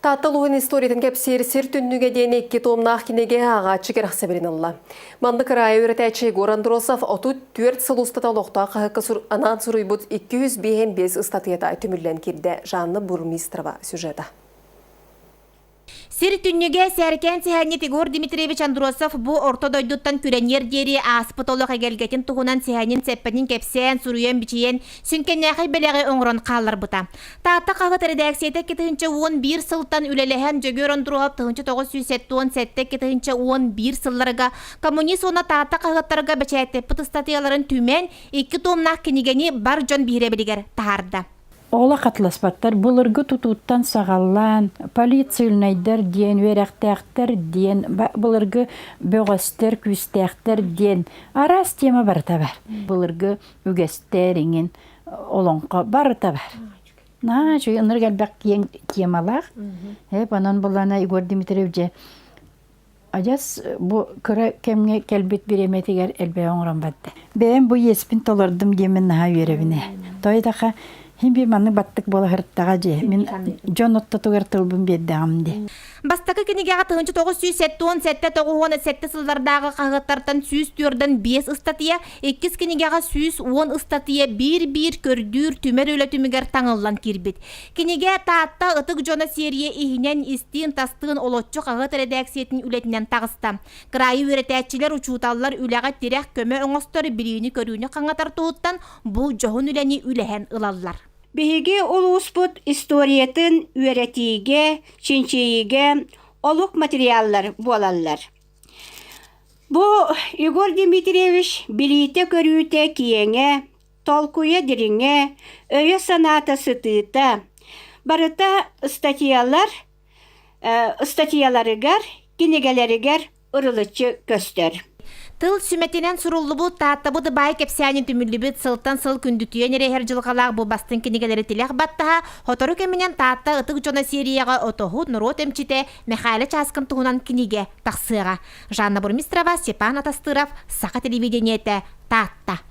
Таатта улууһун историятын кэпсиир Сир түннүгэ диэн икки туомнаах кинигэ ааҕааччы кэрэхсэбилин ылла. Маннык кыраайы үөрэтээччи Егор Андросов 34 сыл устата олохтоох хаһыакка анаан суруйбут 255 ыстатыйата түмүллэн киирдэ. Жанна Бурмистрова сюжета. Сир түннүгэ сээркээн сэһэнньит Егор Дмитриевич Андросов бу орто дойдуттан күрэниэр диэри ааспыт олох эгэлгэтин туһунан сэһэнин сэппэтин кэпсээн, суруйан-бичийэн, сүҥкэннээхэй бэлэҕи оҥорон хаалларбыта. Таатта хаһыат эрэдээксийэтэ 2011 сылтан үлэлэһэн Дьөгүөр Ондуруоһап 1977-2011 сылларга Коммунист уонна Таатта хаһыаттарга бэчээттэппит ыстатыйаларын түмэн, икки туомнаах кинигэни бар дьон биһирэбилигэр таһаарда. Оҕолор хатыласпаттар. Былыргы тутууттан саҕалаан, полицейнайдар диэн, үөрэхтээхтэр диэн, былыргы бөҕөстөр, күүстээхтэр диэн араас тема барыта бар. Былыргы үгэстэр иҥин олоҥхо барыта бар. Наһаа үчүгэй, ынырык элбэх киэҥ темалаах. Эп онон булана Егор Дмитриевич дьэ адьас бу кыра кэмҥэ кэлбит бириэмэтигэр элбэҕи оҥорон барда. Бэйэм бу иэспин толордум диэммин наһаа үөрэбин ээ. Тоойдохо хин биир маннык баттык буола сырыттаҕа дьиэ. Мин дьон оттотугар тылбын биэрдэҕим дии. Бастакы кинигэҕэ 1977-97 сыллардааҕы хаһыаттартан 145 ыстатыйа, иккис кинигэҕэ 110 ыстатыйа биир-биир көрдүүр түмэр үлэ түмүгэр таҥыллан киирбит. Кинигэ Таатта ытык дьоно сиэрийэ иһинэн истиин-тастыын олоччу хаһыат эрэдээксийэтин үлэтинэн таҕыста. Кыраайы үөрэтээччилэр, учууталлар үлэҕэ тирэх көмө оҥостор билиини-көрүүнү хаҥатар туһуттан бу дьоһун үлэни үлэһэн ылаллар. Биһиги улууспут историятын үөрэтиигэ, чинчийиигэ олук материаллар буолаллар. Бу Егор Дмитриевич билиитэ-көрүүтэ киэҥэ, толкуйа дириҥэ, өйө-санаата сытыыта, барыта ыстатыйалар ыстатыйаларыгар, кинигэлэригэр ырылыччы көстөр. Тыл сүмэтинэн суруллубут Тааттабыт баай кэпсээнин түмүллүбүт сылтан сыл күндүтүйэн эрэһэр дьылҕалаах бу бастыҥ кинигэлэри тилэх баттаһа, сотору кэминэн Таатта ытык дьоно сиэрийэҕэ отоһут норуот эмчитэ Мэхээлэ Чааскын туһунан кинигэ тахсыаҕа. Жанна Бурмистрова, Степан Атастыров, Саха телевидениетэ, Таатта.